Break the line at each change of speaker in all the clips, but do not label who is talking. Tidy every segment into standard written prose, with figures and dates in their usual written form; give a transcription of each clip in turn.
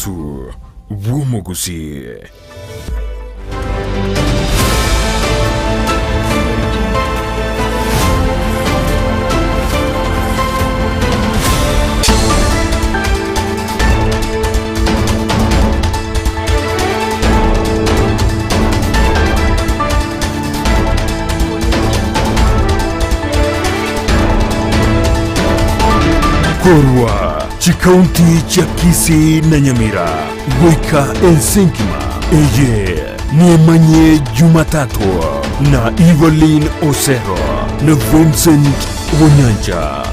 Obogotu bw'omogusii. Korwa chikaunti chia Kisii na Nyamira goika ense engima, eye nemanyie Jumatatu na Evelyn Osero na Vincent Onyancha.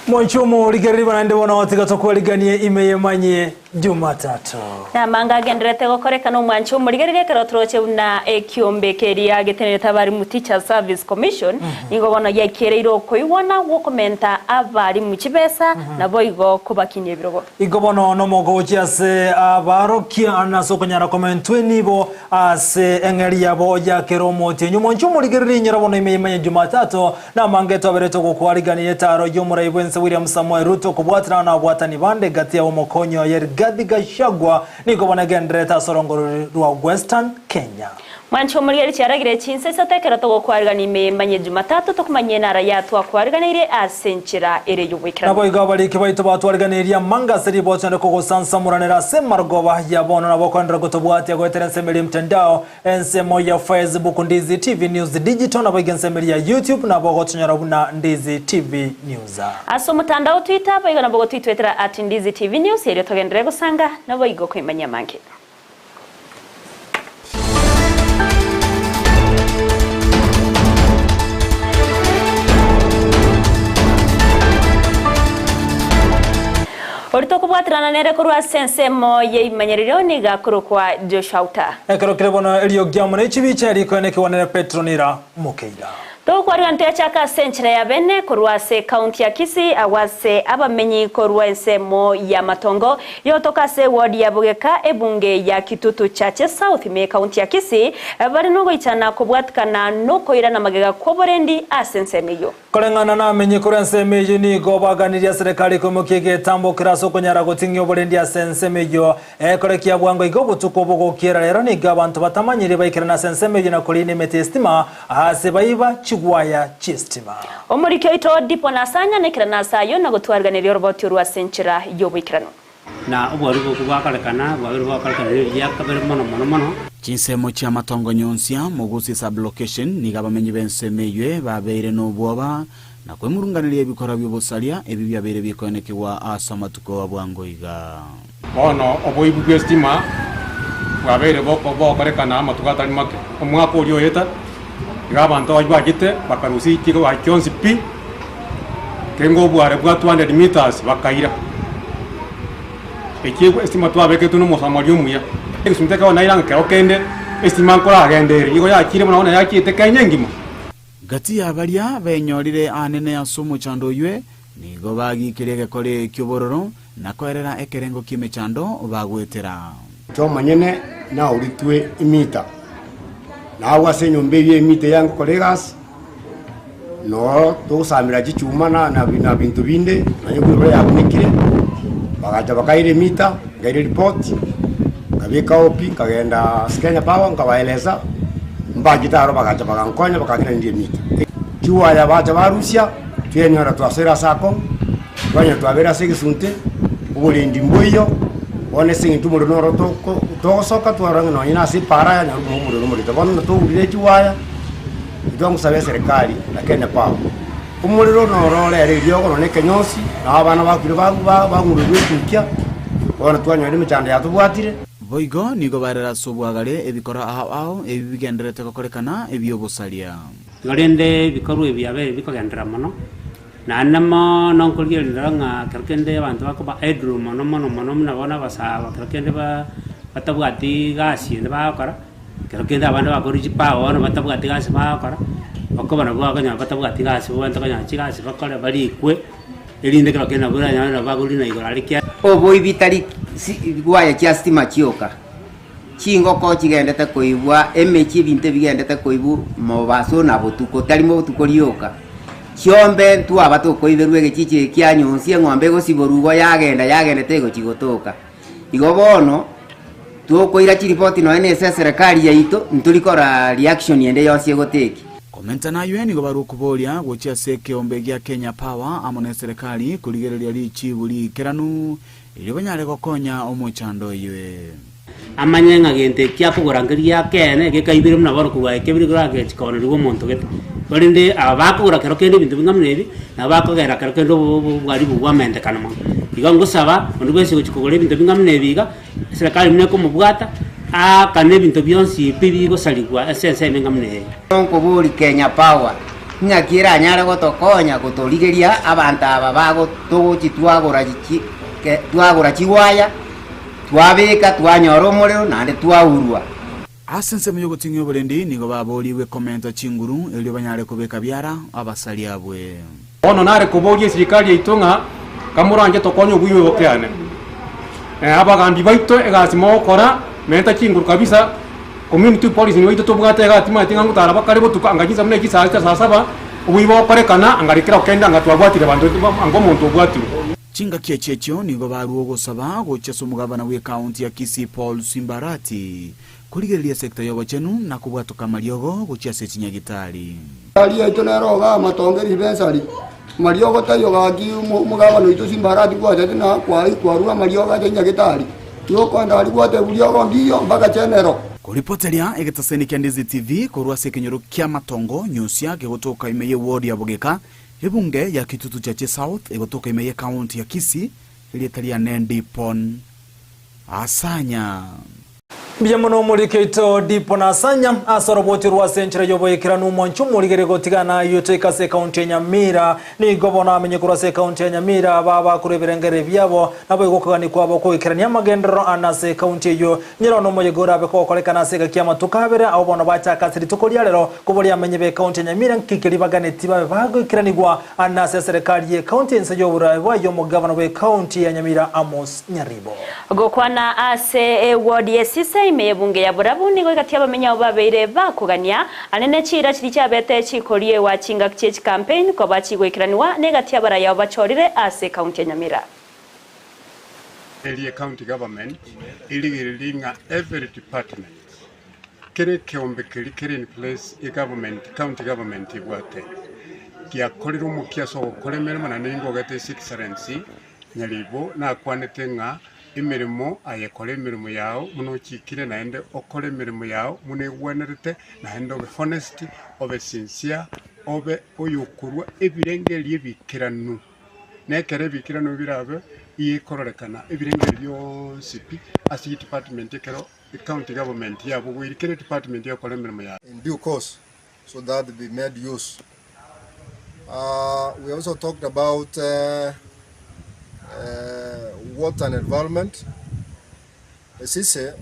Mwanche omorigereria naende bono tiga tokwariganie ime yemanyie Jumatatu.
Namanga agendererete gokorekana omwancho omorigereria ekero toroche buna ekiombe keria getenerete abarimu Teachers Service Commission nigo bono giaikereire okoigwana gwokomenta abarimu chibesa naboigo kobakinia ebirogo.
Igo bono nomogochi ase abarokia na ase okonyara komentwa enibo ase eng'eria yabo ya kera omotienyi. Omwancho omorigereria inyora bono ime yemanye Jumatatu Namange twaberete ogokwarigania etaaro y'omorai bw'ense William Samoei Ruto kobwaterana nababwatani bande gati yabo omokonyi oye Rigathi Gachagua nigo bono egendererete ase orongo rwa Western Kenya.
Mwanche omorigereria chiaragire chinsa isato ekero togokwarigania ime y'emanye Jumatatu tokomanyia enara ya twakwariganirie ase enchera ere y'oboikeranu.
Naboigo abariki baito batwariganirie amanga ase ribocho naende kogosansamoranera ase emarogoba ya bono nabo okoenderera gotobwatia goetera ensemo eria emtandao Ensemo ya Facebook Ndizi TV News Digital naboigo ensemo eria ya YouTube nabo ogotonyora buna Ndizi TV News.
Ase omotandao Twitter boigo nabo ogotwitwetera at Ndizi TV News erio togenderere gosanga naboigo koimanyia amange. Oria tokobwaterana nere korwa ase ensemo y'eimanyererio nigo akorokwa Joshua Uta.
Ekero kere bono eriogi amo ne chibicha erikoenekigwa nere Petero nira mokeira.
Togokwarigana toyachake ase enchera ya bene korwa ase ekaunti ya Kisii agwo ase abamenyi korwa ensemo y'amatongo yotoka ase eward ya Bogeka ebunge ya Kitutu Chache South ime ekaunti ya Kisii bare nogoichana kobwatikana nokoirana magega kw'oborendi ase ensemo eyio.
Koreng'ana namenye korwa ensemo eyio nigo baganirie eserekari koimokia egetambo kere ase okonyara goting'ia oborendi ase ensemo eyio. Ekero kia bwango iga obotuko bogokiera rero nigo abanto batamanyiri baikerana ase ensemo eyio na koriina emete y'esitima aase baiba chigwaya chi'esitima.
Omoriki oito Dipo Nasanya nekera nase ayio na gotwariganeria oroboti orwo ase enchera y'oboikeranu.
Na obwaruboku bwakorekana, bwabere bwakorekana neria kabere mono mono mono.
Chinsemo chi'amatongo nyonsia, Mugusi Sub-location, nigo abamenyi b'ensemo eywe babeire nobwoba na kwemurunganeria ebikora bi'obosaria ebi biabeire bikoenekigwa ase amatuko a bwango iga.
Bono oboibi bw'esitima bwabeire bogokorekana amatuko atari make. Omwaka oria oeta, iga abanto bayio bachete bakarusia chigwa chionsi pi, kenge obware bwa 200 meters bakaira. Eki esitima twabeketwe na omosamaria omuya, egesunte ekero naira ng'a kero kende esitima nkoragenda ere, igo yachire buna bono yachiete Kenya engima.
Gati ya baria benyorire aanene ase omochando oywe, nigo bagikirie egekori ki'obororo, na koerera ekerengo ki'emechando bagwetera.
Inche omonyene nauritwe emita, na agwo ase enyomba eyio emita eya ngokora egasi, noo togosamera chichuma na na binto binde, nonye buna yabunekire, bagacha bakaira emita, nkaira eripoti, nkabeka opi, nkagenda ase Kenya Power nkabaeleza, mbachete aro bagacha bagankonya bakang'iraneria emita. Chiwaya bacha barusia, twenyora twasoire ase akong'u. Twanyora twabeire ase egesunte, oborendi mboiyo, bono ase eng'encho omorero noro toko togosoka twarora ng'a nonye na ase epaara yanyora buna omorero omorito. Bono na togurire chiwaya, intwagosaba eserekari na Kenya Power, omorero noro orere eriogo nonye na ekenyonsi, nabo abana bakure ba ba bang'urerwe etukia, bono twanyora emechando yatobwatire.
Boigo nigo barere ase obwagare ebikoro ao ao ebi bigendererete gokorekana ebi'obosaria.
Igo rende ebikorwa ebi biabeire bikogenderera mono, Naende mono nkorigereria ndore ng'a ekero kende abanto bakoba idle mono mono mono buna bono abasae aba ekero kende ba batabwati gasi ende bagokora, ekero kende abande bakorire chipawa bono batabwati gasi bagokora, okoba nabwo bakonyora batabwati gasi babwenerete konyora chigasi bakore barikwe, erinde ekero kende nabo oranyore nabo bagorire na igoro aria kia.
Oboibi tari si waya chia stima chioka, chingoko chigendete koibwa, emechie ebinto ebigendete koibwa mobaso na botuko, tari botuko rioka. Chiombe ntwaba tokoiberwa egechichi eke kia nyonsi, eng'ombe egosiborwa igo yagenda yagenda tegochi gotoka. Igo bono, tokoira chiripoti nonya na ase eserekari yaito, ntori kora reaction ende yonsi egoteki.
Komenta naywe nigo barwe okoboria gochia ase ekeombe gia Kenya Power amo neserekari korigereria richibu riikeranu erio banyare gokonya omochando oywe.
Amanye ng'a gento eki akogora nkeria ekeene, gekaibire buna bono korwa ekebire koragechia konerigwa omonto gete. Korende aba bakogora kero kende ebinto bing'a buna ebi, nabo bakogera kero kende obwaribu bwamentekana mono. Igo ngosaba, onde bwensi ogochia kogora ebinto bing'a buna ebi iga, eserekari buna ekomobwata, aakane ebinto bionsi pi bigosarigwa ase ensemo eng'a buna eye.
Nkoboria Kenya Power, ng'aki eranyare gotokonya gotorigeria abanto aba bago togochi twagora chi twagora chiwaya, Twabeka, twanyora omorero, naende twaurwa.
Ase ensemo y'ogoting'ia oborendi nigo baboorigwe komenta chinguru, erio banyare kobeka biara abasaria abwe.
Bono nare koboria esirikari yaito ng'a kamoranche tokonye obuya obo kiane. Abagambi baito egasi mogokora menta chinguru kabisa, community policing baito tobwate igaa timanyeti ng'a ngotara bakare botuko anga chinsa buna echi saa sita saa saba, obuya bogokorekana anga kera okende anga twabwatire abanto anga omonto obwatirwe.
Chingaki echi echio nigo barua ogosaba gochia ase omogabana bw'ekaunti ya Kisii Paul Simbarati korigereria esekta y'obochenu na kobwatoka amariogo gochia ase chinyagitari.
Gari yaito nero igaa amatongo eribensari, mariogo taiyo gaki omogabana oito Simbarati gwachete na kwarua amariogo acha nyagetari, igo okoenda aria gwatebwa riogo ndiyo mpaka General.
Koripoteria egetaseni kia Ndizi TV korwa ase ekenyoro kia Matongo, Nyusia, kegotoka ime y'eward ya Bogeka, Ebunge ya Kitutu Chache South egotoka ime y'ecounty ya Kisii, erieta riane Dipon Asanya.
Mbuya mono omoriki oito Dipon Asanya ase oroboti orwo ase enchera y'oboikeranu omwanchi omorigeri gotigana ayio toika ase ecounty ya Nyamira. Nigo bono amenye korwa ase ecounty ya Nyamira babakorwa ebirengererio biabo naboigo okogania kwabo koikerania amagenderero ane ase ecounty eyio. Nyeroo nomoyega orabe kogokorekana ase egaki y'amatuko abere, abwo bono bachaka ase rituko ria rero koboria amenye b'ecounty ya Nyamira nki keria baganetie babe bagoikeranigwa ande ase eserekari y'ecounty ense y'oboraai bwaye omogavana bw'ecounty ya Nyamira Amos Nyaribo.
Gokwana ase eward y'esisa ime y'ebunge ya Borabu nigo egati abamenyi abo babeire bakogania ane ne chiira chiria chiabete chikoriewa chingaki chie chicampaign koba chigoikeranigwa negati abarai abo bachorire ase ecounty ya Nyamira.
Erio ecounty government erigererie ng'a every department, kera ekeombe keria kere in place egovernment, county government ebwate, giakorire omokia ase ogokora emeremo naende ningogete His Excellency Nyaribo nakwanete ng'a emeremo aye kora emeremo yao buna ochikire naende okore emeremo yao buna egwenerete, naende obe honest, obe sincere, obe oyokorwa ebirengererio ebikeranu. Na ekero ebikirano birabe igekororekana ebirengeri bionsi pi ase edepartment ekero ecounty government yabogoirie kera edepartment egokora emeremo yaye.
in due course so that be made use. Uh, we also talked about uh, uh, water and environment. Esise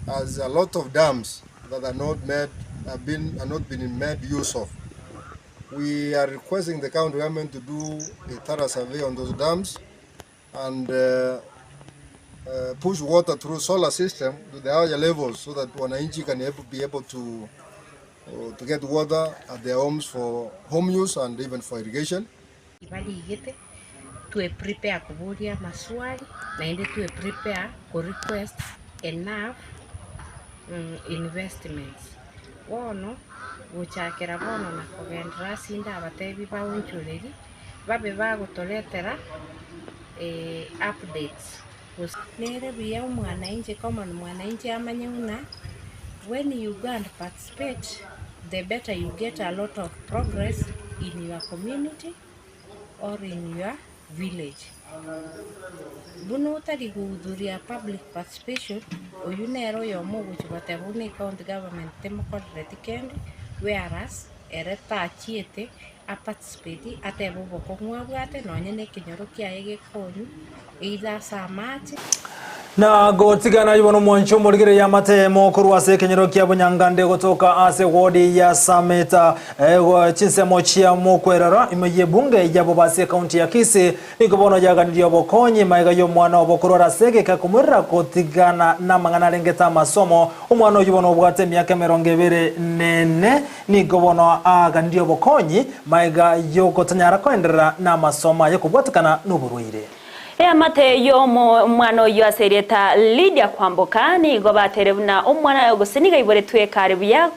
has a lot of dams that are not made, have been, are not been made use of. We are requesting the county government to do a thorough survey on those dams and uh, uh, push water through solar system to the higher levels so that wananchi can able, be able to uh, to get water at their homes for home use and even for irrigation.
Barigete twe prepare koboria amaswali naende twe prepare ko request enough investments. Bono gochakera bono na kogenderera ase inde abatebi baonchoreri babe bagotoretera updates. Gose nere buya omwananchi common mwananchi amanye buna when you go and participate the better you get a lot of progress in your community or in your village. Buna otari gohudhuria public participation, oyio nere oyomo ogochia goteba buna ecounty government temokorereti kende, whereas ere tachiete a participate atebe obokong'u abwate nonye na ekenyoro kiaye gekonywa either ase amache.
Na gotigana ibo nomwancho omorigereria amatemo korwa ase ekenyoro kia Bunyangande gotoka ase ward ya Sameta chinsemo chia Mokwerero ime y'ebunge ya Bobasi ekaunti ya Kisii nigo bono yaganirie obokonyi magega y'omwana obo korwara ase egeka komorera gotigana namang'ana arengete amasomo. Omwana oyio bono obwate emiaka 24 nene nigo bono aganirie obokonyi magega yogotanyara koenderera namasomo aye kobwatekana noborwaire.
Eamate y'omwana oyio ase erieta Lydia Kwamboka nigo bateire buna omwana gose nigo aiboretwe kare buya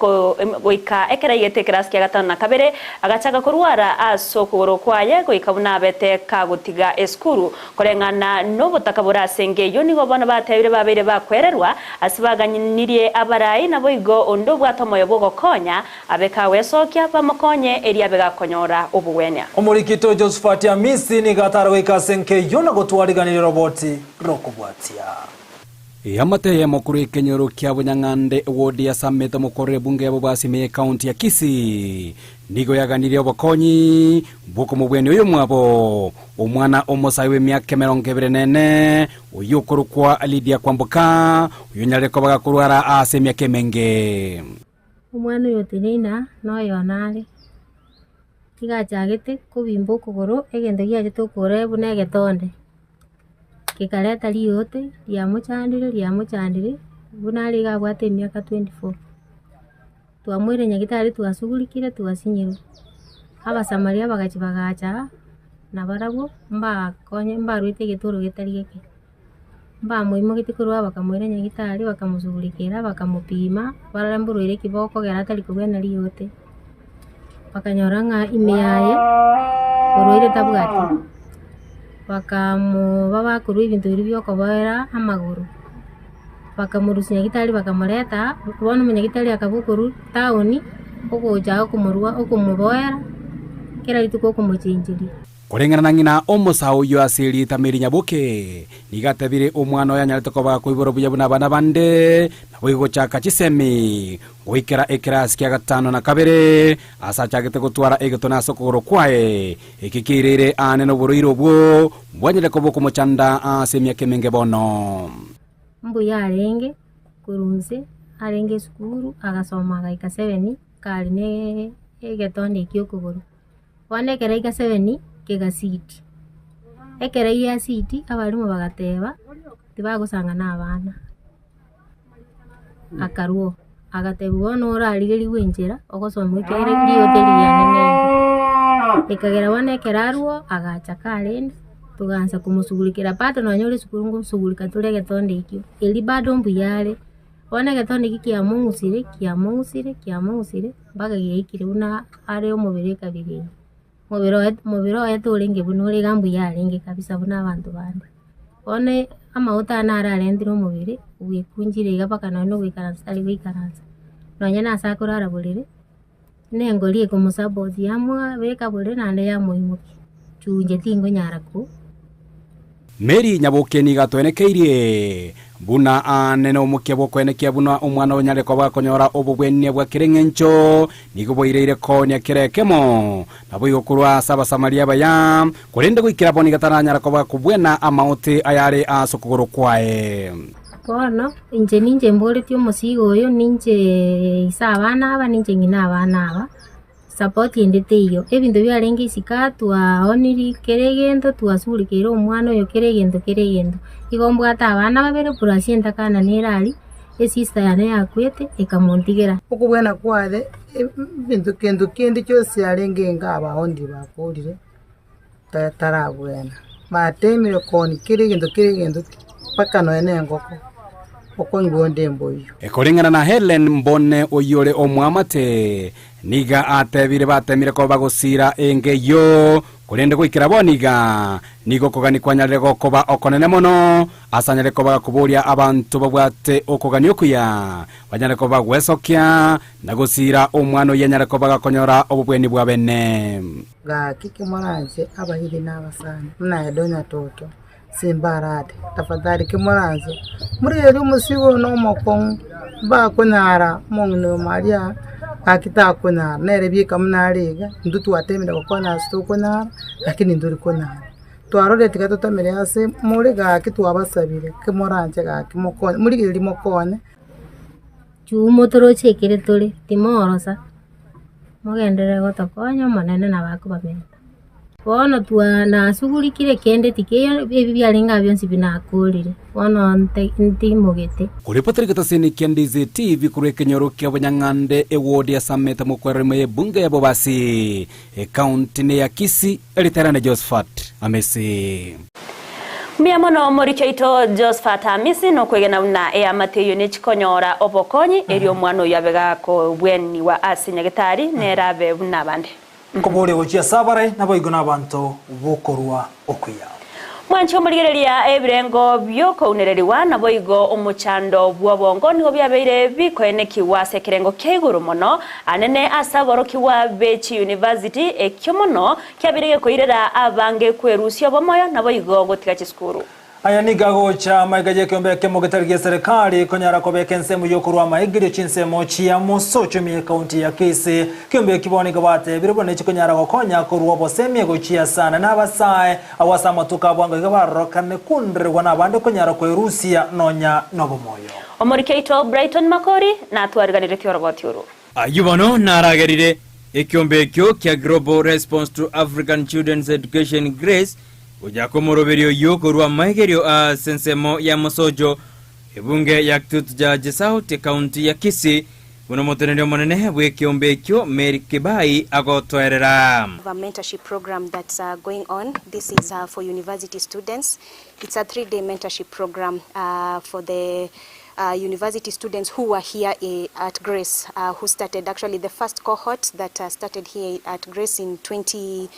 goika ekero aigete ekerasi kia gatano na kabere agachaka korwara ase okogoro kwaye goika buna abete kagotiga esukuru. Koreng'ana nobotaka bore ase enka eyio nigo bono batebire babeire bakwererwa ase baganyinirie abarai naboigo onde obwate omoyo bw'ogokonya Abe kagwesokia, bamokonye, erio abe gakonyora obogwenia.
Omorikito Josephat Amisi nigo atare goika ase enka eyio na gotwariganiria oroboti rokobwatia.
Eamate eyemo korwa ekenyoro kia Bunyang'ande eward ya Sameta mokorere ebunge ya Bobasi ime y'ecounty ya Kisii nigo yaganirie obokonyi bw'okomobwenia oyomwabo omwana omosae bw'emiaka 24 oyio okorokwa Lydia Kwamboka oyonyarire koba gakorwara ase emiaka emenge.
Omwana oyo oteneine aa noyone are, nigo achagete kobimba okogoro egento giachete okogoro aye buna egetonde, gekareta riote riamochandire riamochandire buna are iga abwate emiaka 24. Twamoire nyagetari twasugurikire twasinyirwe, abasamaria bagachia bagacha aa, nabarabwo mbakonye mbarwete egetoro getari geke. Mbamoimogetie korwa bakamoira nyagitari, bakamosugulikera, bakamopima, barore mborwaire ki bokogera atari kobwena riote. Bakanyora ng'a ime yaye borwaire tabwati, bakamoba bakorwa ebinto biria biokoboera amagoro, bakamorusia nyagitari bakamoreta aa, bono omonyagitari akaba okorwa town, ogocha okomorwa okomoboera, kera rituko okomochencheria.
Koreng'ana na ng'ina omosae oyio ase erieta Mary Nyaboke, nigo atebire omwana oye anyarete koba gakoiborwa buya buna abana bande, naboigo gochaka chisemi goikera ekerasi kia gatano na kabere ase achagete gotwara egetone ase okogoro kwaye, eke kiairaire aane noborwaire obwo bwanyarire koba okomochanda ase emiaka emenge bono.
Mbuya arenge korwa inse, arenge esukuru agasoma agaika seven, kare ne egetonde ekio okogoro. Bono ekero aika seveni, kegasiti. Ekero giasiti, abalimu bagateba, tibagosanga na abana. Akarwa oo, agatebiwa bono orarigerigwe enchera, ogosoma ekiagera riote riane nere. Ekagera bono ekero arwa oo, agacha karende, togaansa komosugurikera bado nonye ore esukuru ngosugurika tore egetondo ekio, erio bado mbuya are. Bono egetondo ekio kiamong'usire, kiamong'usire, kiamong'usire, mpaka giaikire buna are omobere ekabira eye. Omobere oye omobere oye torenge buna ore iga mbuya arenge kabisa buna abanto bande. Bono amaguta aya naro arentire omobere, bwekunchire iga mpaka nonye na ogoikaransa tari goikaransa, nonye na ase akorara borere, na engori ekomosupport yamwabeka borere naende yamoimokia, chunche tingonyara ko.
Mary Nyaboke nigo atoenekeirie buna aane nomokia bw'okoenekia buna omwana onyare koba akonyora obobwenia bwa kera eng'encho, nigo boireire koonia kera ekemo, naboigo korwa ase Abasamaria abaya, korende goikera bono iga taranyara koba kobwena amaote ayare ase okogoro kwaye.
Bono inche ninche mboretie omosigo oyo, ninche ise abana aba, ninche ng'ina abana aba. Support ende teiyo, ebinto biarenge isiko aa twaoniri kera egento, twasugurikeire omwana oyo kera egento kera egento. Igo mbwate abana babere plus entakana nere aria, esister yane yakwete ekamontigera.
Okobwena kware ebinto kento kende gionsi arenge enga abaondi bakorire, tarabwena. Batemire koonia kera egento kera egento mpaka nonya na engoko, okonywa onde mboiyo.
Koreng'ana na Hellen Mbone oyio ore omoamate, nigo atebire batemire koba bagosiira enga eyio, korende goikera bono iga nigo okogania kwanyarire gokoba okonene mono, ase anyare koba gakoboria abanto babwate okogania okuya, banyare koba bagwesokia na gosiira omwana oyio anyare koba gakonyora obobweni bwa bene.
Gaki kimoranche abairi na abasani, buna Edonya toto, Simbarati, tafadhali kimoranche, morigererie omosigo oyo nomokong'u, mbakonyara omong'ina oyo Maria gaki takonyara, nere bieka buna are iga, intwe twatemire gokonya ase tokonyara, lakini ntori konyara. Twarorire tiga totamere ase more gaki twabasabire, ki moranche gaki mokonye, morigererie mokonye.
Chumo toroche ekere tore, timorosa, mogenderere gotokonya Omonene nabo akobamenta. Bono twa nasugurikire kende tikeiyo ebi biarenge aa bionsi binakorire, bono nte ntimogete.
Koripotera egetasini kia Ndizi TV korwa ekenyoro kia Bonyang'ande eward ya Sameta mokwereremo y'ebunge ya Bobasi, ekaunti ne ya Kisii, Eriterane Josephat Amisi.
Mbuya mono omoriki oito Josphat Amisi nokwegena buna eamate eyio nechikonyora obokonyi erio omwana oyio abe gakobweniwa ase nyagetari nere abe buna abande.
Nkoboria gochia ase abarai, naboigo nabanto b'okorua okuya.
Mwanche omorigereria ebirengo bi'okounererigwa, naboigo omochando bw'obongo nigo biabeire bikoenekigwa ase ekerengo kia igoro mono, anene ase aborokigwa be chiyunivasiti, ekio mono kiabeire gekoirera abange kwerusia obomoyo naboigo gotiga chisukuru.
Aya nigo agocha amaiga y'ekeombe ekemo getari gi'eserekari konyara kobeka ensemo y'okorwa amaigerio chinsemo chia mosocho ime y'ekaunti ya Kisii. Ekeombe eki bono nigo batebire buna nechikonyara gokonya korwa obosemia gochia sana n'abasae abwo ase amatuko a bwango iga barorokane kundererwa nabande konyara kwerusia nonya nobomoyo.
Omoriki oito Brighton Makori natwariganeretie oroboti oru.
Ayio bono naragerire ekiombe ekio kia Global Response to African Children's Education, GRACE, gochaka omoroberio oyio korwa amaigerio ase ensemo ya Mosocho, ebunge ya Kitutu Church South, ekaunti ya Kisii, buna omoteneneri omonene bw'ekiombe ekio Mary Kibai agotoerera.
A mentorship program that's uh, going on. This is uh, for university students. It's a three-day mentorship program uh, for the uh, university students who were here eh, at Grace, uh, who started actually the first cohort that uh, started here at Grace in 20,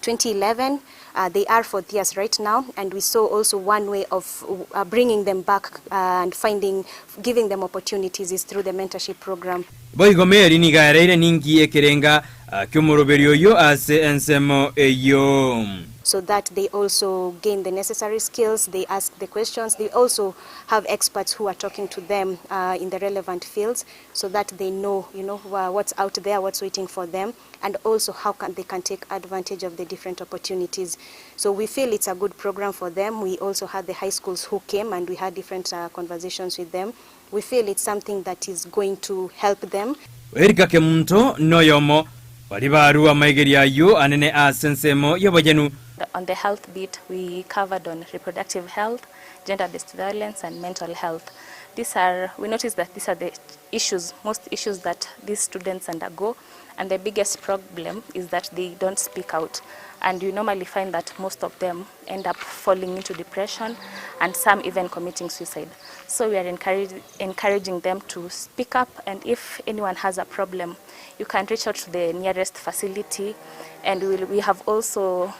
2011. Uh, they are fourth years right now, and we saw also one way of uh, bringing them back uh, and finding, giving them opportunities is through the mentorship program.
Boigo Mary nigo aereire ninki ekerenga ki'omoroberio oyio ase ensemo eyio.
So that they also gain the necessary skills, they ask the questions, they also have experts who are talking to them uh, in the relevant fields so that they know, you know, what's out there, what's waiting for them, and also how can they can take advantage of the different opportunities. So we feel it's a good program for them. We also had the high schools who came and we had different uh, conversations with them. We feel it's something that is going to help them.
Erika Kemunto noyomo baria barua amaigerio ayio anene ase ensemo y'obochenu.
On the health bit, we covered on reproductive health, gender-based violence and mental health. These are, we noticed that these are the issues, most issues that these students undergo and the biggest problem is that they don't speak out. And you normally find that most of them end up falling into depression and some even committing suicide. So we are encourage, encouraging them to speak up and if anyone has a problem, you can reach out to the nearest facility and we'll, we have also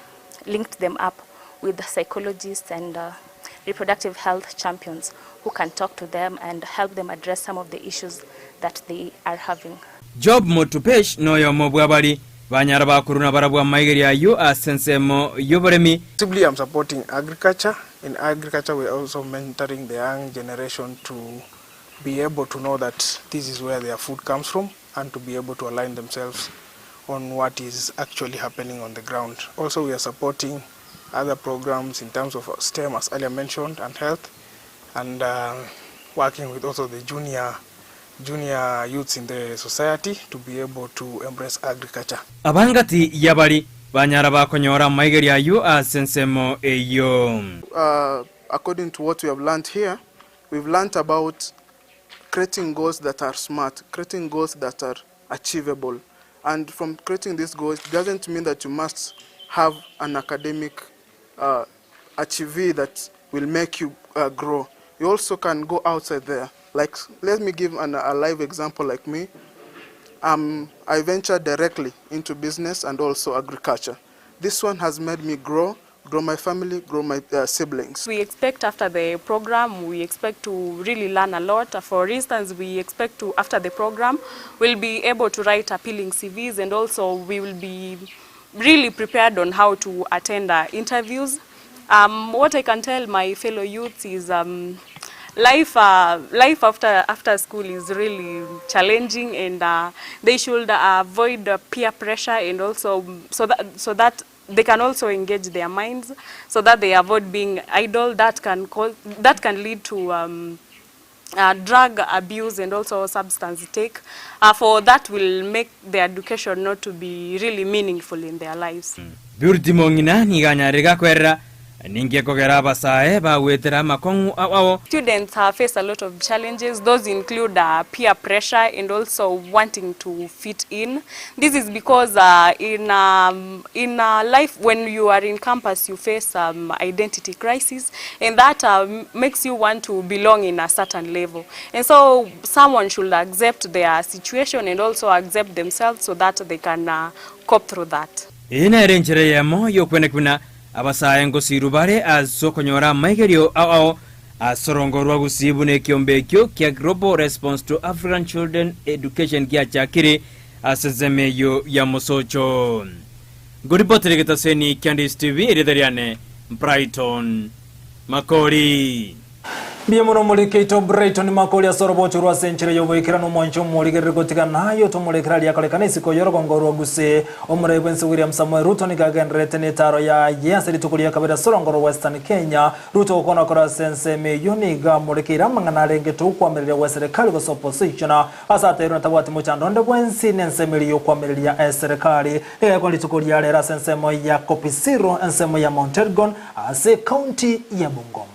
linked them up with psychologists and uh, reproductive health champions who can talk to them and help them address some of the issues that they are having.
Job Motupesh noyomo bw'abari banyara bakorwa nabarabwo amaigerio ayio ase ensemo y'oboremi.
Simply I'm supporting agriculture. In agriculture we are also mentoring the young generation to be able to know that this is where their food comes from and to be able to align themselves on what is actually happening on the ground. Also we are supporting other programs in terms of STEM as earlier mentioned and health and uh, working with also the junior junior youths in the society to be able to embrace agriculture.
Abangati y'abari banyara bakonyora amaigerio ayio ase ensemo eyio.
Uh, according to what we have learned here, we've learned about creating goals that are smart, creating goals that are achievable. And from creating these goals, it doesn't mean that you must have an academic uh, achieve that will make you uh, grow. You also can go outside there. Like, let me give an, a live example like me. Um, I ventured directly into business and also agriculture. This one has made me grow, grow my family, grow my uh, siblings.
We expect after the program, we expect to really learn a lot. For instance, we expect to, after the program, we'll be able to write appealing CVs and also we will be really prepared on how to attend uh, interviews. Um, what I can tell my fellow youths is um, life, uh, life after, after school is really challenging and uh, they should avoid uh, peer pressure and also so that, so that they can also engage their minds so that they avoid being idle that can cause, that can lead to um, uh, drug abuse and also substance take uh, for that will make their education not to be really meaningful in their lives.
Purity Mong'ina nigo anyarire gakwerera, Ninki ekogera abasae bagwetera amakong'u ao ao?
Students uh, face a lot of challenges. Those include uh, peer pressure and also wanting to fit in. This is because uh, in, um, in uh, life, when you are in campus, you face um, identity crisis, and that uh, makes you want to belong in a certain level. And so someone should accept their situation and also accept themselves so that they can uh, cope through that.
Eye nere enchera eyemo y'okweneka buna abasae ngosiirwe bare ase okonyora amaigerio ao ao ase orongo rwa Gusii buna ekiombe ekio kia Global Response to African Children Education giachakire ase ensemo eyio ya Mosocho. Nkoripotera egetaseni kia Ndisi TV, erieta riane Brighton Makori.
Mbuya mono omoriki oito Brighton Makori ase orobocho rwa ase enchera y'oboikeranu omwancho omorigereri gotiga naye otomorekere aria akorekana isiko y'orogongo rwa Gusii. Omorai bw'ense William Samoei Ruto nigo agendererete n'etaro yaye ase rituko ria kabere ase orongo rwa Western Kenya. Ruto gokwana korwa ase ensemo eyio nigo amorekeire amang'ana arengete okoamereria gwe serikali gose opposition ase ateirwe natabwati mochando onde bwensi n'ensemo eria y'okoamereria eserikali. Nigo egekora rituko ria rero ase ensemo ya Kopisiro ensemo ya Mount Elgon ase ekaunti ya Bungoma.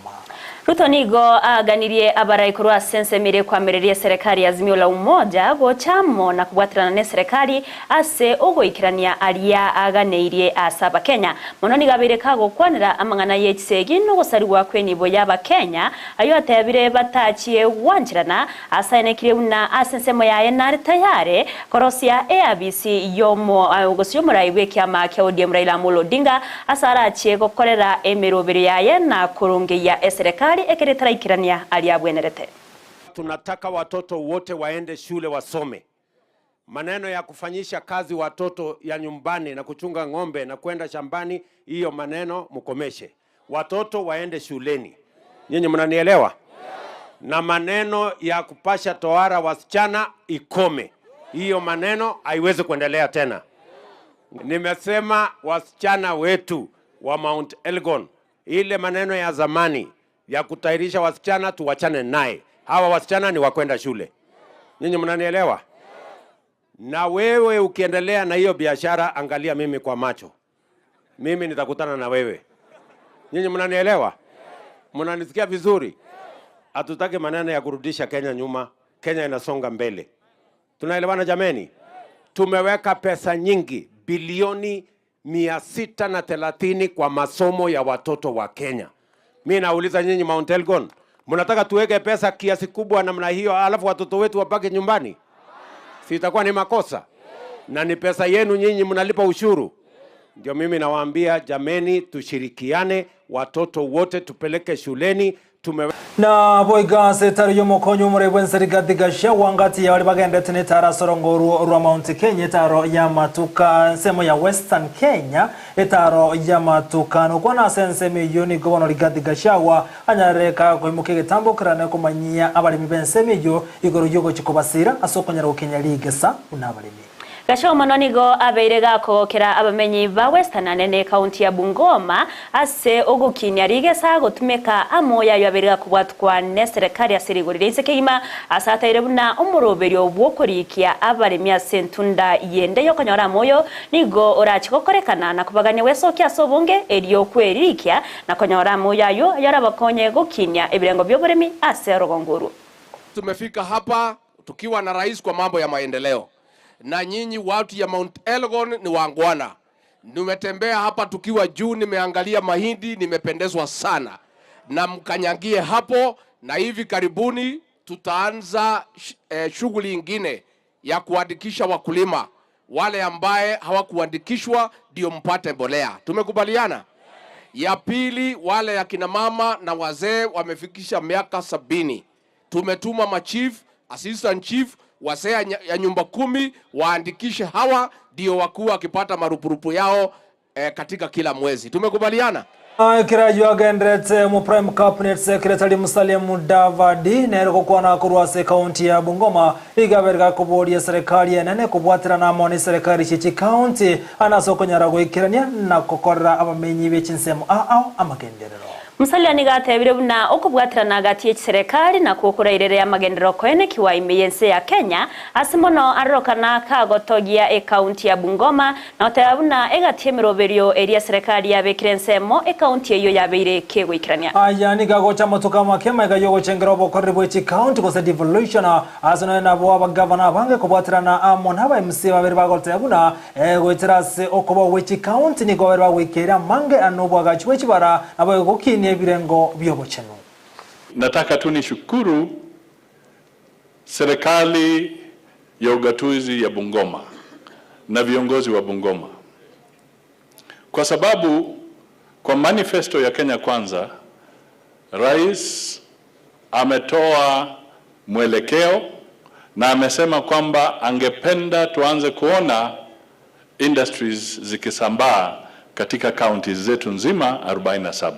Ruto nigo aaganirie abarai korwa ase ensemo eria ekoamereria eserekari ya Azimio la Umoja gocha amo na kobwaterana na eserekari ase ogoikerania aria aganeirie ase Abakenya. Mono nigo abeire kagokwanera amang'ana ye chisegi na ogosarigwa kw'enibo y'Abakenya ayio atebire batachie gwancherana asaenekirie buna ase ensemo yaye nare tayare korosia eabisi y'omo gose y'omorai bw'ekiama kia ODM Raila Amolo Odinga ase arachie gokorera emeroberio yaye na korongeyia eserekari ekero etaraikerania aria abwenerete.
Tunataka watoto wote waende shule wasome. Maneno ya kufanyisha kazi watoto ya nyumbani na kuchunga ng'ombe na kwenda shambani, hiyo maneno mkomeshe. Watoto waende shuleni. Nyinyi mnanielewa? Na maneno ya kupasha tohara wasichana ikome. Hiyo maneno haiwezi kuendelea tena. Nimesema wasichana wetu wa Mount Elgon, ile maneno ya zamani ya kutahirisha wasichana tuwachane naye. Hawa wasichana ni wa kwenda shule. Nyinyi mnanielewa? Na wewe ukiendelea na hiyo biashara, angalia mimi kwa macho, mimi nitakutana na wewe. Nyinyi mnanielewa? Mnanisikia vizuri? Hatutaki maneno ya kurudisha Kenya nyuma. Kenya inasonga mbele. Tunaelewana jameni? Tumeweka pesa nyingi, bilioni 630 kwa masomo ya watoto wa Kenya. Mi nauliza nyinyi Mount Elgon, mnataka tuweke pesa kiasi kubwa namna hiyo alafu watoto wetu wabaki nyumbani? Si itakuwa ni makosa? Na ni pesa yenu nyinyi, mnalipa ushuru. Ndio mimi nawaambia jameni, tushirikiane, watoto wote tupeleke shuleni. Tume
Na boiga ase etaro y'omokonyi omorei bwense Rigathi Gachagua ngati ya baria bagendete na etaro ase orongo orwo rwa Mount Kenya etaro ya matuka ensemo ya Western Kenya etaro ya matuka nokwana ase ensemo eyio nigo bono Rigathi Gachagua anyarire kagoimokia egetambo kerane komanyia abaremi ba ensemo eyio igoro yogochia kobasira ase okonyara gokenya rigesa buna abaremi.
Gachagua mono nigo abeire gakogokera abamenyi ba Western anene ekaunti ya Bungoma ase ogokinia rigesa gotumeka amo yayo abeire gakobwatukwa na eserekari ase rigori ria inse kegima ase ataire buna omoroberio bwokorikia abaremi ase entunda yende yokonyora amoyo nigo orachi gokorekana na kobagania gwesokia ase obonge erio kweririkia na konyora amoyo ayo yarabakonye gokinia ebirengo bia oboremi ase orogongo orwo.
Tumefika hapa tukiwa na rais kwa mambo ya maendeleo, na nyinyi watu ya Mount Elgon ni wangwana. Nimetembea hapa tukiwa juu, nimeangalia mahindi, nimependezwa sana, na mkanyangie hapo, na hivi karibuni tutaanza shughuli ingine ya kuandikisha wakulima wale ambaye hawakuandikishwa ndio mpate mbolea. Tumekubaliana? Ya pili, wale akina mama na wazee wamefikisha miaka 70, tumetuma machief, assistant chief, wazee ya nyumba 10 waandikishe hawa ndio wakuwa wakipata marupurupu yao katika kila mwezi. Tumekubaliana?
Ekero ayio agenderete, Omoprime Cabinet Secretary Musalia Mudavadi nere gokwana korwa ase ekaunti ya Bungoma nigo abeire gakoboria eserekari enene kobwaterana amo neserekari chie chikaunti ande ase okonyara goikerania na gokorera abamenyi be chinsemo ao amagenderero.
Musalia nigo atebire buna okobwaterana gati ye chiserekari nakwo okorairere amagenderero koenekiwa ime y'ense ya Kenya ase mono arorokana kagotogia ekaunti ya Bungoma na goteba buna egati emeroberio eria eserekari yabekire ensemo ekaunti eyio yabeire kegoikerania.
Aya nigo agocha amatuko amake magega y'ogochengera obokoreri bwe chikaunti gose devolution ase nonya nabo abagavana abange kobwaterana amo na aba MCA babere bagoteba buna Goetera ase okobao gwe chikaunti nigo babere bagoikeire amange ane obwagachi bwe chibara naboigo gokinia ebirengo bi'obochenu.
Nataka tu nishukuru serikali ya ugatuzi ya Bungoma na viongozi wa Bungoma kwa sababu kwa manifesto ya Kenya Kwanza, Rais ametoa mwelekeo na amesema kwamba angependa tuanze kuona industries zikisambaa katika counties zetu nzima 47.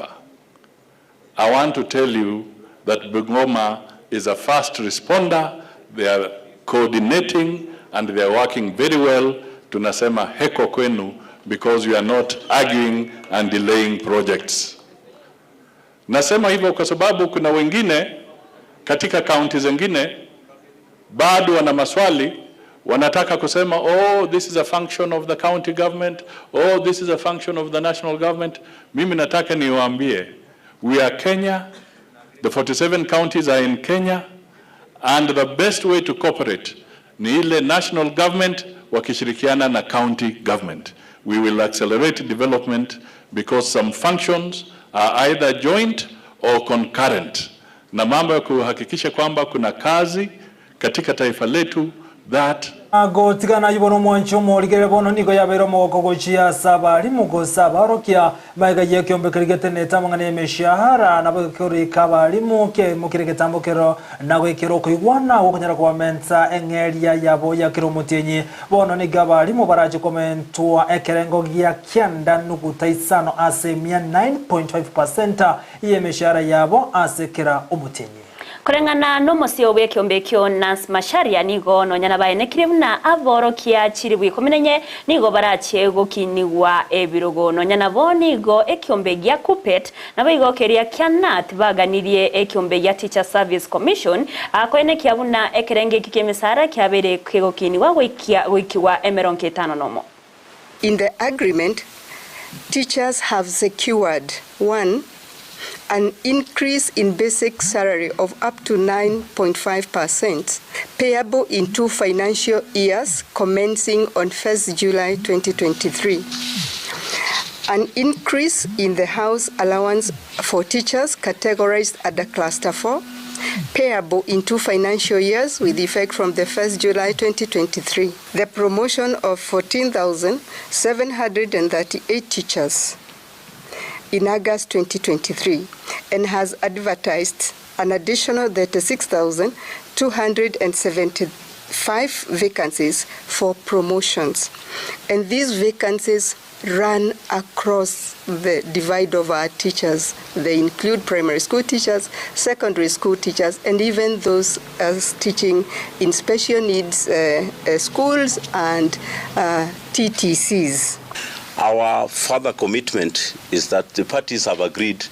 I want to tell you that Bungoma is a fast responder. They are coordinating and they are working very well. Tunasema heko kwenu because you are not arguing and delaying projects. Nasema hivyo kwa sababu kuna wengine katika kaunti zingine bado wana maswali, wanataka kusema oh, this is a function of the county government, oh, this is a function of the national government. Mimi nataka niwaambie we are Kenya, the 47 counties are in Kenya and the best way to cooperate ni ile national government wakishirikiana na county government. We will accelerate development because some functions are either joint or concurrent, na mambo ya kuhakikisha kwamba kuna kazi katika taifa letu that
Gotigana ayio bono omwanchi omorigerere bono nigo yabeire omogoko gochia ase abalimu gose abaorokia magega y'ekeombe keria getenenete amang'ana y'emeshahara nabo gekorika abalimu kiaimokire egetambo kero na goikera okoigwana gokonyara kobamenta eng'eria yabo ya kera omotienyi. Bono nigo abalimu barache komentwa ekerengo gia kianda nuguta isano ase emia 9.5% y'emeshahara yabo ase kera omotienyi.
Koreng'ana nomosio bw'ekeombe ekio Nancy Macharia nigo nonya nabaenekirie buna aborokia chilifu ikomi na inye nigo barachie gokinigwa ebirogo. Nonya nabo nigo ekeombe gia Kuppet naboigo keria kia Knut baganirie ekeombe gia Teacher Service Commission koenekia buna ekerengo ekio ki'emesara kiabeire kegokinigwa goikia goikigwa emerongo etano nomo.
In the agreement, teachers have secured, one, an increase in basic salary of up to 9.5 percent, payable in two financial years commencing on 1st July 2023, an increase in the house allowance for teachers categorized under Cluster 4, payable in two financial years with effect from the 1st July 2023, the promotion of 14,738 teachers in August 2023 and has advertised an additional 36,275 vacancies for promotions. And these vacancies run across the divide of our teachers. They include primary school teachers, secondary school teachers, and even those as teaching in special needs schools and TTCs.
Our further commitment is that the parties have agreed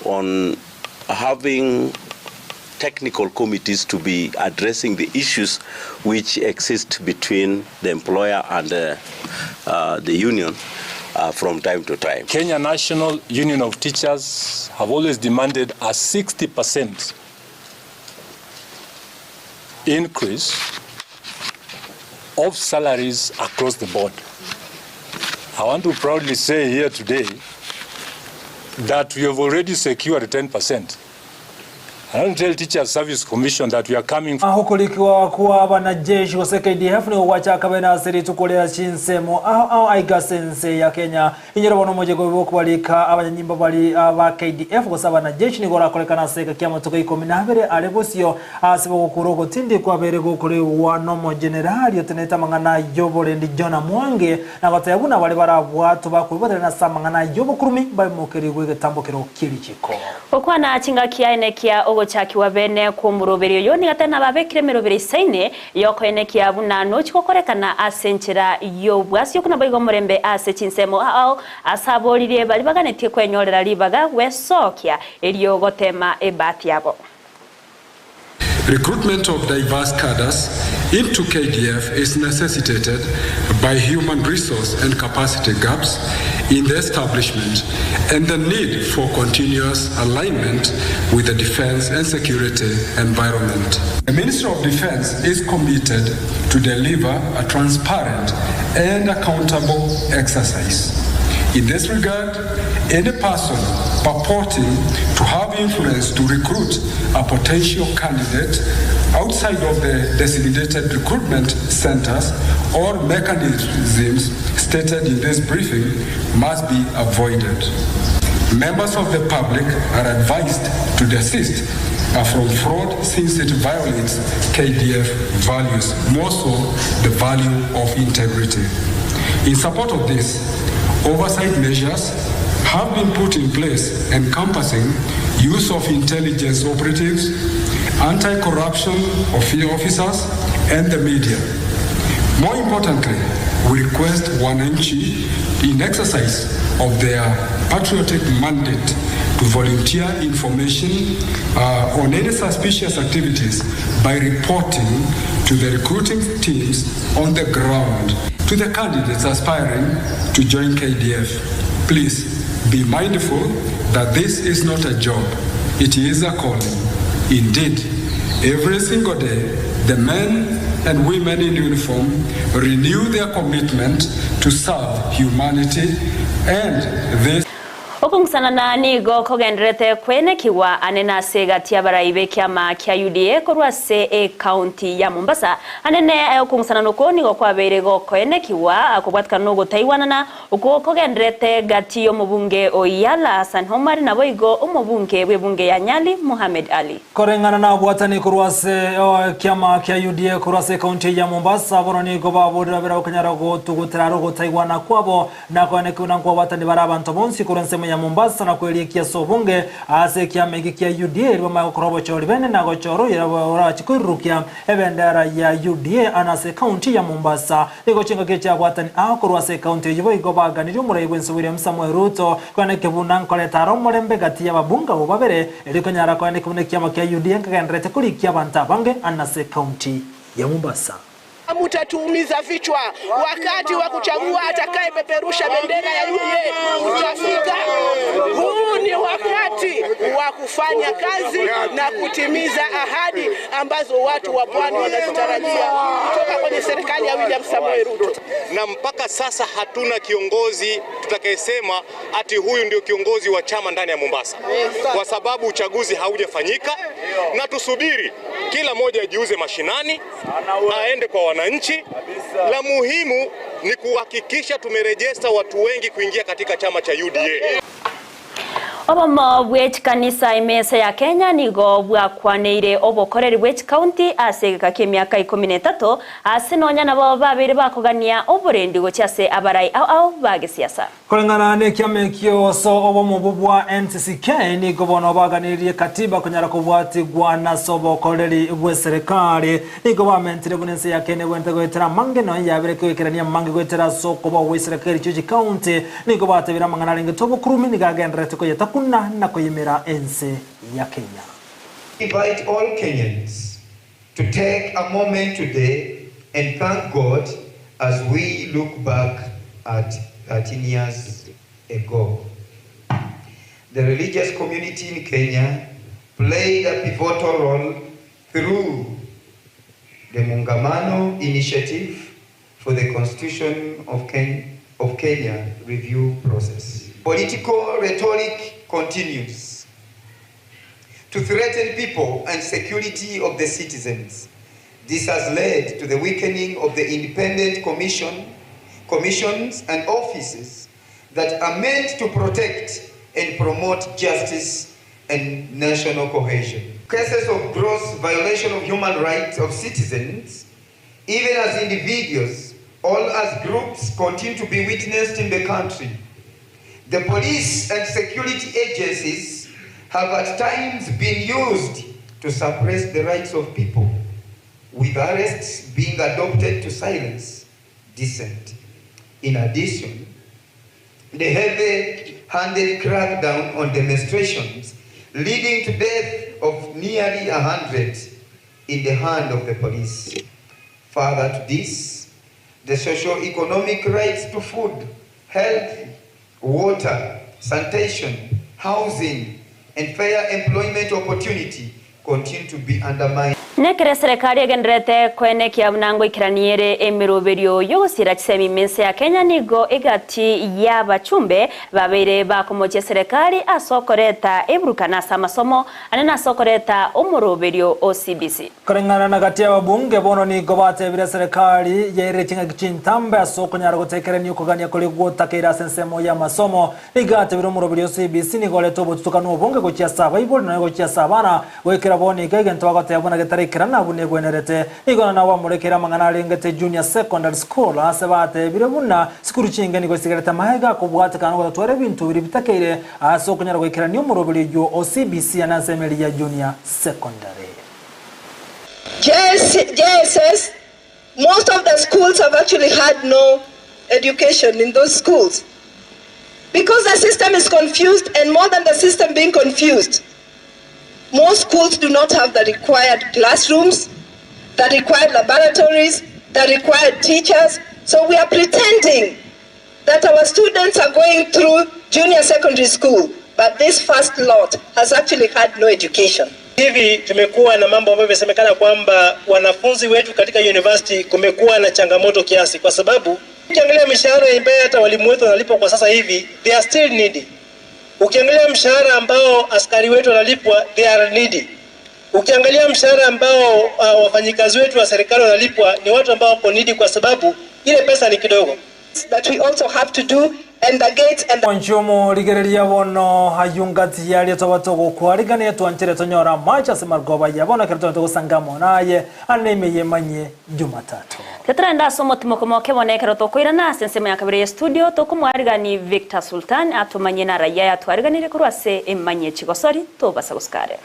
on having technical committees to be addressing the issues which exist between the employer and the union from time to time.
Kenya National Union of Teachers have always demanded a 60% increase of salaries across the board. I want to proudly say here today that we have already secured 10%. I want to tell Teachers Service Commission that we are coming.
Okorikigwa kwa abanajeshi gose KDF nigo gwachaka bene ase rituko ria chinsemo ao ao aiga ase ense ya Kenya. Inyora bono omochiko bw'okobarika abanyanyimbo baria ba KDF gose abanajeshi nigo orakorekane ase egeka ki'amatuko ikomi na abere are bosio ase bogokura ogotindi kwabeire gokoregwa n'omojenerali otenenete amang'ana y'oborendi Jonah Mwangi na goteba buna baria barabwatwe bakoiboterana ase amang'ana y'obokurumi mbaimokerigwe egetambokero kie richiko.
Gokwana chingaki aenekia ogochakigwa bene kw'omoroberio oyo, nigo atari nababekire emeroberi eisaine y'okoenekia buna nochi gokorekana ase enchera y'obwasioku naboigo omorembe ase chinsemo ao ase aboririe baria baganetie kwenyorera ribaga gwesokia erio goteema ebahati yabo.
Recruitment of diverse cadres into KDF is necessitated by human resource and capacity gaps in the establishment and the need for continuous alignment with the defense and security environment. The Ministry of Defense is committed to deliver a transparent and accountable exercise. In this regard, any person purporting to have influence to recruit a potential candidate outside of the designated recruitment centers or mechanisms stated in this briefing must be avoided. Members of the public are advised to desist from fraud since it violates KDF values, more so the value of integrity. In support of this, oversight measures have been put in place encompassing use of intelligence operatives, anti-corruption officers, and the media. More importantly, we request wananchi in exercise of their patriotic mandate to volunteer information uh, on any suspicious activities by reporting to the recruiting teams on the ground. To the candidates aspiring to join KDF, please be mindful that this is not a job, it is a calling. Indeed, every single day, the men and women in uniform renew their commitment to serve humanity and this
Okong'usanana nigo kogendererete kwenekigwa anene ase egati y'abarai b'ekiama kia UDA korwa ase ecounty ya Mombasa. Anene okong'usanana okwo nigo kwabeire gokoenekigwa kobwatikana nogotaigwanana okwo kogendererete gati y'omobunge o Yala Hassan Omar naboigo omobunge bw'ebunge ya Nyali Mohamed Ali.
Koreng'ana nabwatani korwa ase ekiama kia UDA korwa ase ecounty ya Mombasa bono nigo baborire babere abakonyara gotugutera are ogotaigwana kwabo Nakoenekiwe na nkobatani bare abanto bonsi korwa ensemo ya Mombasa na kwerikia ase obonge ase ekiama eke kia UDA erio bamanye gokora obochori bene na gochora oyio orache koirurukia ebendera ya UDA ane ase ecounty ya Mombasa. Nigo chingaki echiabwatani aa korwa ase ecounty eyio boigo baganirie omorai bwense William Samoei Ruto koenekia buna nkoreta are omorembe gati y'ababunge abwo babere erio konyara koenekia buna ekiama kia UDA nkegendererete korikia abanto abange ane ase ecounty ya Mombasa.
Mutatuumiza vichwa wakati wa kuchagua atakayepeperusha bendera ya UDA utafika. Huu ni wakati wa kufanya kazi na kutimiza ahadi ambazo watu wa pwani wanazitarajia kutoka kwenye serikali ya William Samoei Ruto.
Na mpaka sasa hatuna kiongozi tutakayesema ati huyu ndio kiongozi wa chama ndani ya Mombasa, kwa sababu uchaguzi haujafanyika, na tusubiri kila mmoja ajiuze mashinani, aende kwa wananchi. La muhimu ni kuhakikisha tumerejesta watu wengi kuingia katika chama cha UDA.
Obomo bwe chikanisa ime ense ya Kenya nigo bwakwaneire obokoreri bwe chikaunti ase egeka ki'emiaka ikomi na etato ase nonya nabo babeire bakogania oborendi gochia ase abarai ao ao ba gesiasa.
Koreng'ana nekiama ekio ase obomo obwo bwa NCCK nigo bono baganirie katiba konyara kobwatigwa nase obokoreri bw'eserekari. Nigo bamentire buna ense ya Kenya ebwenerete goetera amange nonya yabere koikerania amange goetera ase okobao gw'eserekari chio chikaunti. Nigo batebire amang'ana arengete obokurumi nigo agendererete koyetakuna na koyemera ense ya Kenya.
Invite all Kenyans to take a moment today and thank God as we look back at 13 years ago. The religious community in Kenya played a pivotal role through the Muungano Initiative for the Constitution of, Ken of Kenya review process. Political rhetoric continues. to threaten people and security of the citizens. This has led to the weakening of the independent commission, commissions and offices that are meant to protect and promote justice and national cohesion. Cases of gross violation of human rights of citizens, even as individuals or as groups, continue to be witnessed in the country. The police and security agencies have at times been used to suppress the rights of people, with arrests being adopted to silence dissent. In addition, the heavy-handed crackdown on demonstrations leading to death of nearly 100 in the hand of the police. Further to this, the socio-economic rights to food, health, water, sanitation, housing, and fair employment opportunity continue to be undermined.
Nekere serikali egenderete kwenekia buna ngoikeraniere emiroberio yogosira chisemi mense ya Kenya nigo egati y'abachumbe babeire bakomochia serikali ase okoreta eburukana ase amasomo ane nase okoreta omoroberio o CBC.
Kulingana na gati y'ababunge bono nigo batebire serikali yaire ching'aki chintambe ase okonyara gotekerania okogania kori gotakeire ase ensemo ya masomo nigo atebire omoroberio o CBC nigo oreta obotutukanu obonge gochia ase abaibori naye gochia ase abana goikera bono iga egento bagoteba buna getarekera nabwo negwenerete nigo nabo bamorekere amang'ana arengete junior secondary school ase batebire buna sikuru chinge nigo isigerete maega kobwatekana gotatwara ebinto biri bitakeire ase okonyara goikerania omoroberio o CBC ane ase emeri ya junior secondary.
JSS, most of the schools have actually had no education in those schools. Because the system is confused, and more than the system being confused, most schools do not have the required classrooms, the required laboratories, the required teachers. So we are pretending that our students are going through junior secondary school, but this first lot has actually had no education.
Hivi tumekuwa na mambo ambayo imesemekana kwamba wanafunzi wetu katika university kumekuwa na changamoto kiasi, kwa sababu ukiangalia mishahara ambayo hata walimu wetu wanalipwa kwa sasa hivi, they are still needy. Ukiangalia mshahara ambao askari wetu wanalipwa, they are needy. Ukiangalia mshahara ambao wafanyikazi wetu wa serikali wanalipwa ni watu ambao wako needy, kwa sababu ile pesa ni kidogo.
That we also have to do and the gates and the
Onchomo rigereria bono hayungati yaria tobatogokwarigania twanchere tonyora macha ase marogoba ya bono ekero togosangamo naye ane yemanye Jumatatu.
Tetrenda ase omotimo moke bono ekero tokoirana ase ensemo ya kabere ya studio tokomwarigani Victor Sultan atumanye na raia yatwariganire korwa ase emanye chigosori tobasa gosikare.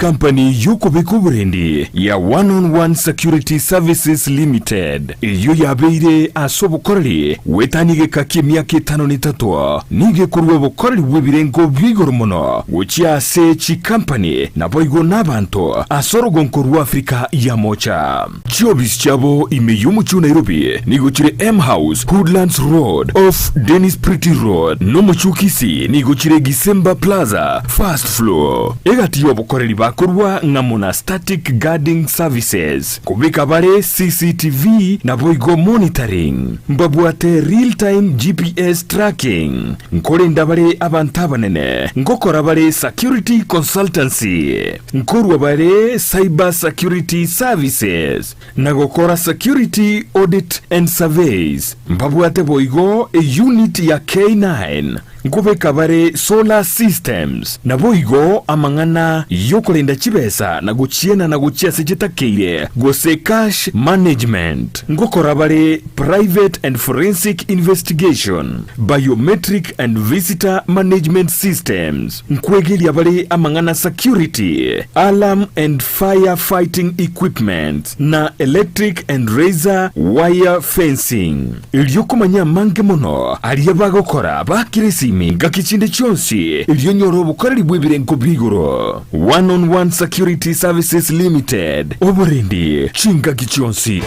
Company yokobeka oborendi ya One on One Security Services Limited iyo yabeire ase obokoreri wetanigeka kia emiaka etano na etato nigekorwa obokoreri bwa ebirengo bia igoro mono gochia ase chikampany nabo igo na abanto ase orogonko rwa Afrika ya mocha. Chiobisi chiabo ime y'omochi o Nairobi nigo chire M House Woodlands Road off Dennis Pretty Road n'omochi o Kisii nigo chire Gisemba Plaza first floor. Egati y'obokoreri bakorwa ng'amo na static guarding services kubika bare CCTV nabo igo monitoring mbabwate real time GPS tracking nkorenda bare abantu abanene ngokora bare security consultancy nkorwa bare cyber security services na gokora security audit and surveys mbabwate boigo e unit ya K9 nkobeka bare solar systems nabo igo amang'ana yokorenda chibesa na gochiena na gochia ase chitakeire gose cash management ngokora bare private and forensic investigation biometric and visitor management systems nkwegeria bare amang'ana security alarm and fire fighting equipment na electric and razor wire fencing eriokomanya mange mono aria bagokora bakire esimi ngaki chinde chionsi erionyora obokoreri bwa ebirengo bia igoro. One on One Security Services Limited oborendi chingaki chionsi.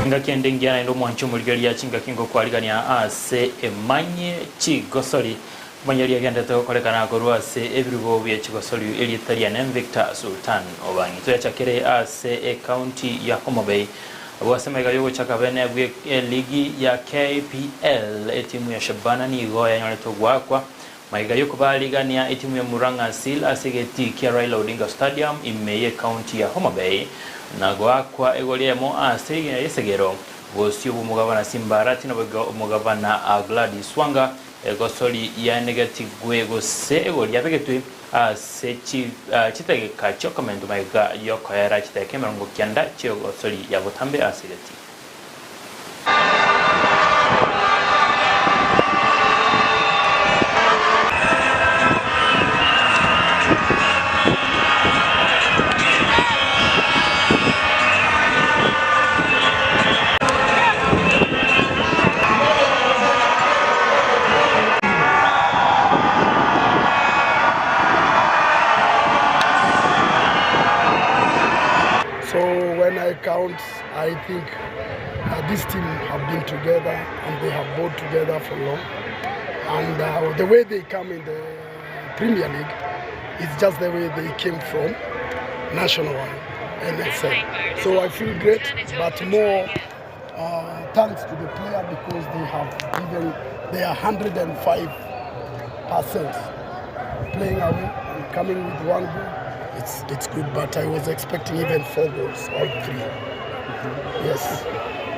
Ngaki ende ngiana ndo mwancho muligeria chingaki ngokwarigania ase emanye chigosori. Omonyori agenderete gokorekana korwa ase ebirubo bie chigosori erieta riane Victor Sultan Obangi. Toyachakere ase ecounty ya Homa Bay abwo ase magega yogochaka bene bwe eligi ya KPL etimu ya Shabana nigo yanyorete ogoakwa magega yokobarigania etimu ya Murang'a Seal ase egetii kia Raila Odinga Stadium ime ye county ya Homa Bay na goakwa egori eyemo ase rigena riesegero bosio bw'omogabana Simba Arati naboigo omogabana Gladys Wanga Egosori yaenegetigwe gose egori yabegetwe ase chidageka chi'okomentwa magega y'okoera chidageka 90 chi'egosori ya botambe ase egati.
So when I count, I think uh, this team have been together and they have bought together for long. And uh, the way they come in the Premier League is just the way they came from National One, NSL. So I feel great, but more uh, thanks to the player because they have given their 105% playing away and coming with one goal. It's, it's good, but I was expecting even four goals, all 3 Yes.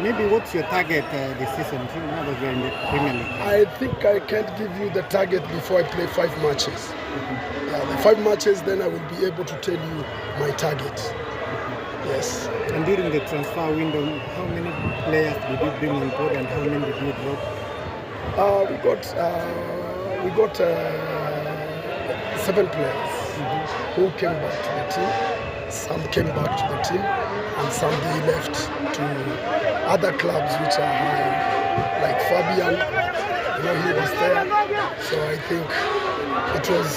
Maybe what's your target this season, now that you're in the Premier League?
I think I can't give you the target before I play five matches. Yeah, the five matches, then I will be able to tell you my target. Yes.
And during the transfer window, how many players did you bring on board and how many did you drop?
We got we got seven players who came back to the team. Some came back to the team, and some they left to other clubs which are high, like Fabian. You know, he was there. So I think it was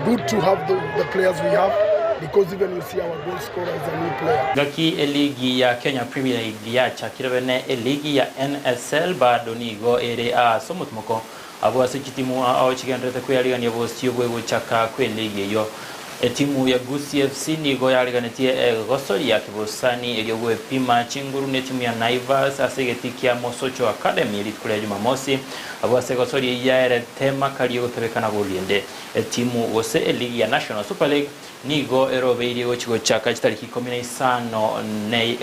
good to have the, the players we have because even you see our goal scorer is a new player.
Ngaki eligi ya Kenya Premier League yachakire bene eligi ya NSL bado nigo ere ase omotumoko abwo ase chitimu ao chigenderete kweyarigania bosio bwegochaka kwe eligi eyo. Etimu ya Gusii FC nigo yariganetie egosori ya kibosani erio gwepima chinguru na etimu ya Naivas ase egeti kia Mosocho Academy rituko ria Jumamosi abwo ase egosori eyio yaerete makari ogotebekana boriende. Etimu gose eligi ya National Super League nigo erobeirie gochi gochaka chitariki 15 ne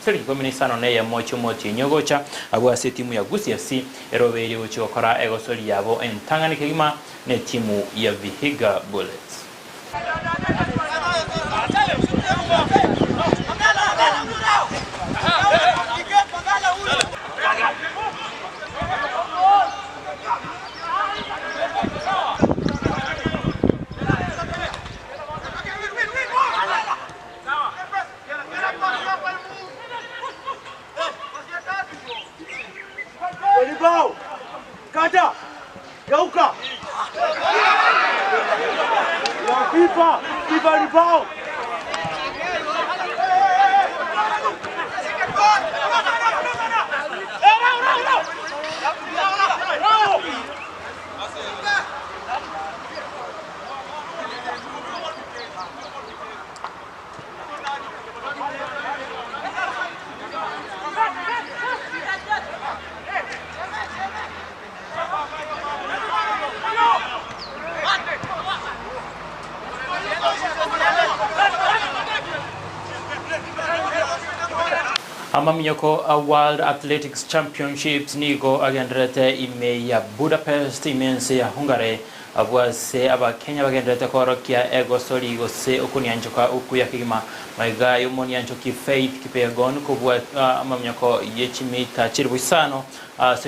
chitariki 15 na eyemo chi'omotienyi ogocha abwo ase etimu ya Gusii FC erobeirie gochi gokora egosori yabo entang'ani kegima na etimu ya Vihiga Bullets.
Walibao! Kata! Geuka! Ya FIFA! FIFA Libao!
Amaminyoko a World Athletics Championships nigo agendererete ime ya Budapest ime ense ya Hungary abwo ase abakenya bagendererete korokia egosori gose okonianchoka okuya kegima magega y'omonianchoki Faith Kipyegon kobua amaminyoko ye chimita chilifu isano ase